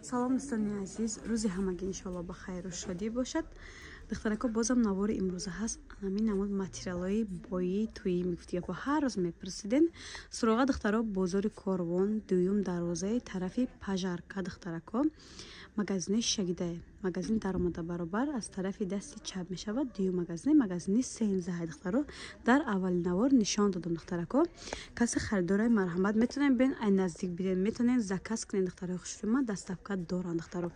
Салом дӯстони азиз, рӯзи ҳамагӣ иншоалло ба хайру шодӣ бошад. Духтарако, бозам навори имрӯза ҳаст. Ҳамин намуд материалҳои боии тӯӣ мегуфти гапо ҳар рӯз мепурсиден. Суроға духтаро бозори Корвон, дуюм дарвозаи тарафи Пажарка духтарако. Магазини шагидае. Магазин даромада баробар аз тарафи дасти чап мешавад. Дуюм магазин, магазини сензаҳай духтаро. Дар аввали навор нишон додам духтарако. Касе харидораи марҳамат метавонед бин ай наздик бинед, метавонед заказ кунед духтарои хушрӯма, доставка доранд духтаро.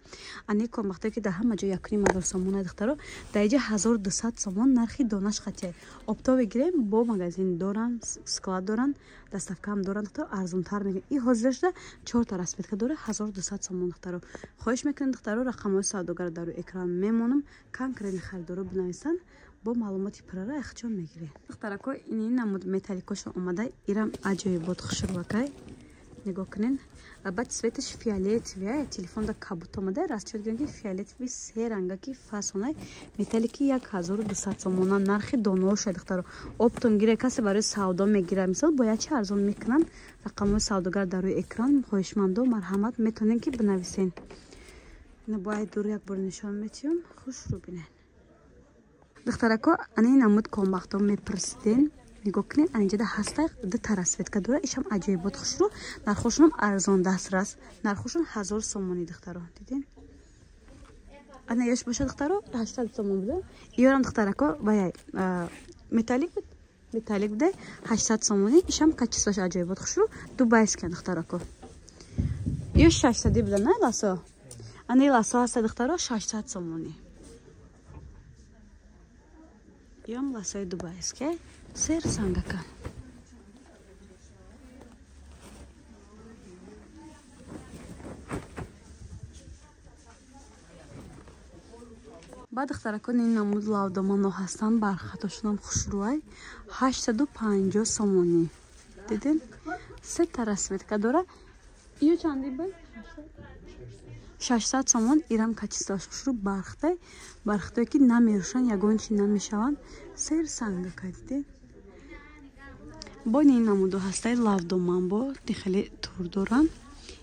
Ани комбахтое ки дар ҳама ҷо 1,5 ҳазор сомона духтаро, дар инҷа 1200 сомон нархи донаш хатия. Оптове гирем бо магазин доранд, склад доранд, доставкаам доранд духтаро, арзонтар мегирем. И ҳозир шуда чорта расцветка дора 1200 сомон духтаро. Хоҳиш мекунем духтаро, рақамҳои савдогар дар рӯи экран мемонам, конкретно харидоро бинависанд, бо маълумоти пурра ихтиёр мегиред. Духтарако, ини намуд металликошон омада, ирам аҷоибот хушрӯакай. Нигоҳ кунед. Баъд цветаш фиолетовый, телефонда кабут омада, расчёт гирем ки фиолетовый се ранга ки фасонай металлики 1200 сомона нархи доноша духтаро. Оптом гире касе барои савдо мегирад, мисол бояд чи арзон мекунанд. Рақамҳои савдогар дар рӯи экран, хоҳишмандо марҳамат метавонед ки бинависед. Ина бояд дур як бор нишон метиҳам, хушрӯ бинед. Духтарако, ани намуд комбахто мепурсиден. Нигоҳ кунед, анинҷада ҳаста дута расцветка дора, ишам аҷоибот хушрӯ, нархошонам арзон дастрас, нархошон 1000 сомонӣ духтаро. Диден? Ана ёш боша духтаро 800 сомон буда. Иёрам духтарако ваяй металлик буд, металлик буда 800 сомонӣ, ишам качествош аҷоибот хушрӯ, дубайския духтарако. Ё 600 буда, на ласо? Ани ласо ҳаста духтаро 600 сомонӣ. Ём ласои дубайския сер сангака. Баъд духтаракон ин намуд лавдомано ҳастанд, бархатошонам хушрӯай 850 сомонӣ. Дидем? Сета расцветка дора. Ё чанди буд? 600 сомон. Ирам качествоаш хушрӯ, бархтай, бархтое ки намерӯшанд, ягон чи намешаванд, сер сангака. Дидем? Бо ин намудо ҳастаи лавдоман бо хеле тур доранд.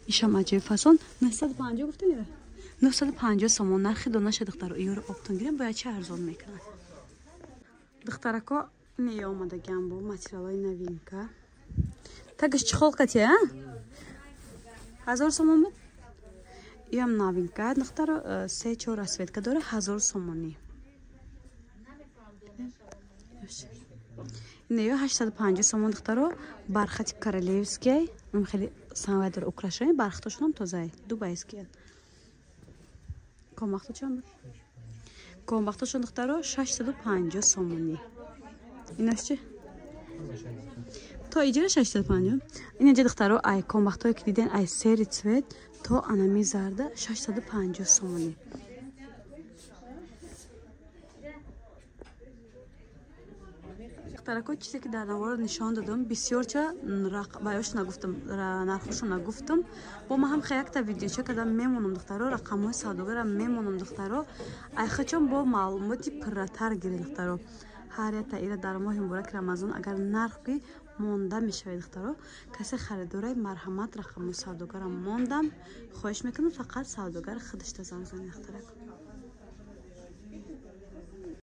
Ишам аҷоиб фасон 950 гуфтем ира? 950 сомон нархи донаша духтаро. Иёро оптон гирем бояд чи арзон мекунад. Духтарако, не омадагиам бо материалҳои новинка. Тагаш чехол кати, а? 1000 сомон буд? Иам новинка, духтаро, се-чор расцветка дора 1000 сомонӣ. Не ё 850 сомон духтаро, бархати королевский, он хеле санвай дора украшение, бархатошонам тозае, дубайские. Комбахто чанд буд? Комбахтошон духтаро 650 сомонӣ. Инаш чи? То иҷора 650. Инҷа духтаро ай комбахтое ки диден ай сери цвет то анами зарда 650 сомонӣ. Духтарако, чизе ки дар навор нишон додам, бисёрча баёш нагуфтам, нархошо нагуфтам. Бо ма ҳам якта видеоча кардам мемонам духтаро, рақамҳои савдогарам мемонам духтаро. Айхачон бо маълумоти пурратар гиред духтаро. Ҳар якта ира дар моҳи мубораки Рамазон агар нарх ки монда мешавед духтаро, касе харидораи марҳамат рақамҳои савдогарам мондам. Хоҳиш мекунам фақат савдогар худашта занг занед духтарако.